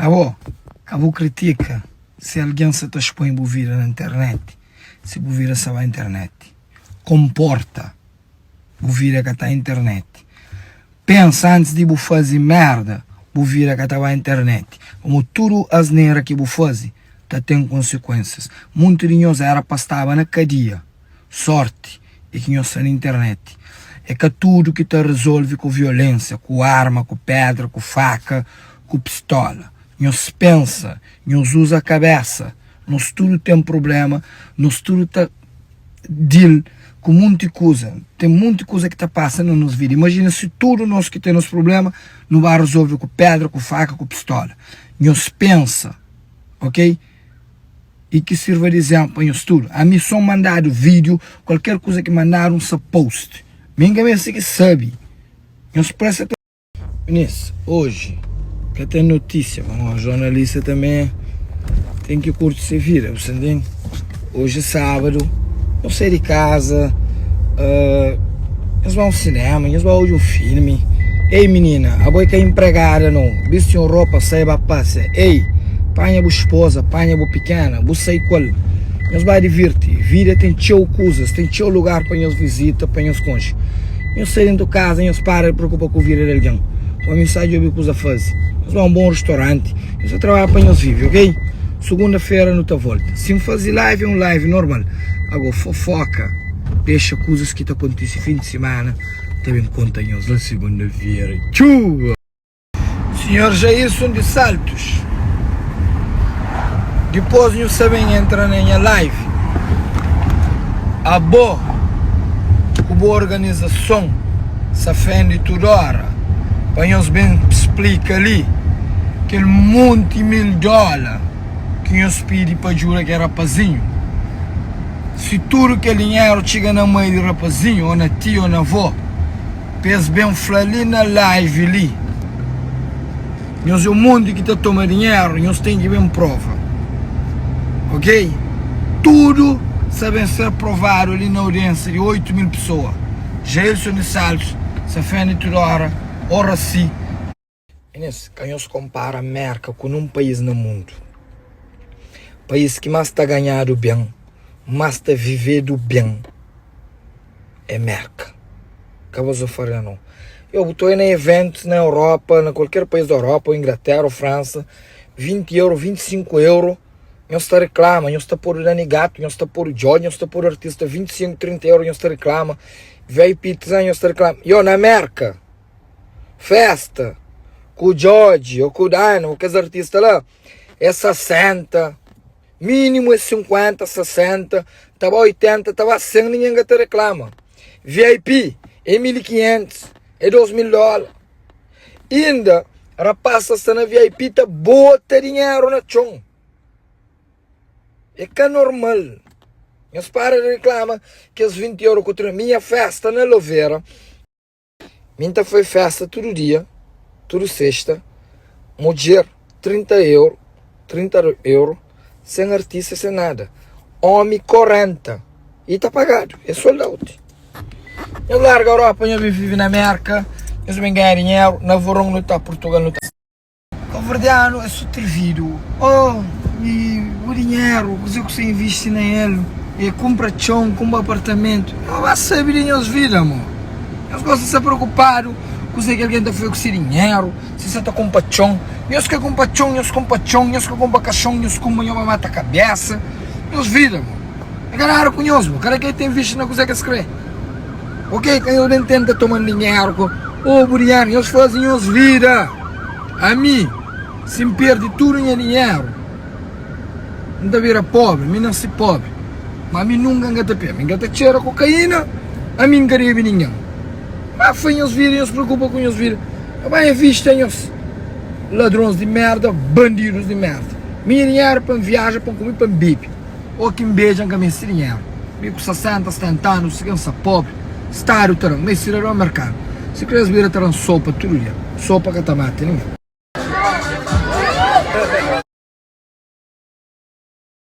Abo, ka bu kritika si algen sa ta spoi bu vida na internet, si bu vida sa ba internet. Konporta, bu vida ka ta internet. Pensa antis di bu faze merda, bu vida ka ta ba internet. Pamodi tudu asnera ki bu faze ta ten konsekuensias. Monti di nhos era pa staba na kadia. Sorti é ki nhos sta na internet. É ka tudu ki ta rezolve ku violensia, ku arma, ku pedra, ku faka, ku pistola. Nhos pensa, nhos uza kabesa. Nos tudu ten prublema, nos tudu ta deal ku monti kuza. Ten monti kuza ki ta pasa na nos vida. Imajina si tudu nos ki ten nos prublema nu ba rezolve ku pedra, ku faka, ku pistola. Nhos pensa, ok? I ki sirva di izénplu pa nhos tudu. Ami sô mandadu vídiu, kualker kuza ki mandadu N sa post. Mi N ka meste ki sabe. Nhos presta atenson. Minis, oji ka ten notísia, ma jornalista tanbê ten ki kurti se vida, bu sta ntende? Oji é sábadu, nhos sai di kaza, nhos ba un sinema, nhos ba odja un filmi. Ei minina, abo é ka inpregada nau, bisti un ropa, sai ba pasia. Ei, panha bu spoza, panha bu pikena, bu sai ku el, nhos ba divirti. Vida ten txeu kuzas, ten txeu lugar pa nhos vizita, pa nhos konxe. Nhos sai dentu kaza, nhos para di preokupa ku vida di algen. Omi sa djobe kuza faze. Nhos ba un bon ristoranti, nhos ta trabadja pa nhos vive, ok? Sugunda fera nu ta volta. Si N faze live é un live normal. Ago fofoka, dexa kuzas ki ta kontise fin di simana, ta ben konta nhos la sugunda fera. Txuba! Senhor Jailson de Saltos Dipos nhu sa ben entra na nha live Abo ku bu organizason sa fendi tudu ora Pa nhos ben splika li kel monti mil dola ki nhos pidi pa djuda kel rapazinhu Si tudu kel dinheru txiga na mai di rapazinhu o na tia o na avó Pa es ben fla li na live li Nhos é un monti ki ta toma dinheru Nhos ten ki ben prova Ok Tudu sa ben ser provadu li na audiensia di 8 mil pesoa Jailson di Saltos Safena di Tudora Oracy Inês, ka nhos konpara Merka ku nun país na mundu. País ki más ta ganhadu ben, más ta vivedu ben é Merka. Ka bo zofaria nau. Yo, bu ta oi na eventus na Europa, na kualker país di Europa, ou Inglaterra ou Fransa, 20 euro, 25 euro, nhos ta reklama, nhos ta podu Dani Gato, nhos ta podu Djodje, nhos ta podu artista 25, 30 euro, nhos ta reklama, VIP, nhos ta reklama. Yo, na Merka! Festa ku Djodje ou ku Dani ou kes artista la é 60, mínimo é 50, 60, ta ba 80, ta ba 100, ninguém ka ta reclama. VIP é 1500, é 2000 dólar. Inda rapaz ta sta na VIP ta bota dinheiro na txon. É ka normal. Nhos para de reclama kes 20 euro ku 30. Minha festa na Lovera. Mi N ta fai festa tudu dia, tudu sexta, mudjer 30 euro, 30 euro, sen artista, sen nada. Omi 40 e ta pagadu, é sold out. Nhos larga Europa, nhos ben vive na Merka, nhos ben ganha dinheru, na veron nu ta Portugal nu ta. Kabuverdianu é so trividu. Oh, e bu dinheru, kuzê ku sa invisti na el? E kunpra txon, kunpra apartamentu. Nhos ba sabe di nhos vida, mo. Nhos gosta sta preokupadu kuzê ki algen ta faze ku se dinheru, si sa ta kunpra txon. Nhos ka kunpra txon, nhos kunpra txon, nhos ka kunpra kaxon, nhos kunpra, nhos ba mata kabesa. Nhos vida, mo. É ka nada ku nhos, mo. Kada ken ta invisti na kuzê ki es kre. Ok, ka nhos ben tenta toma dinheru ku oh bu dinheru, nhos faze nhos vida. Ami, si N perde tudu nha dinheru, N ta bira pobri, mi nase pobri, ma mi nunka N ka ta perde. Mi N ka ta txera kokaina, ami N ka debe ningen. Ba fai nhos vida, nhos preokupa ku nhos vida. Ka ba invista nhos ladrons di merda, bandidus di merda. Mi nha dinheru pa N viaja, pa N kume, pa N bebe. Ô ki N beja, N ka meste dinheru. Mi ku 60, 70 anu, si ka N sta pobri, stadu ta da-m. Ma e sidadon merkanu, si kre es bira ta da-m sopa tudu dia. Sopa ka ta mata ningen.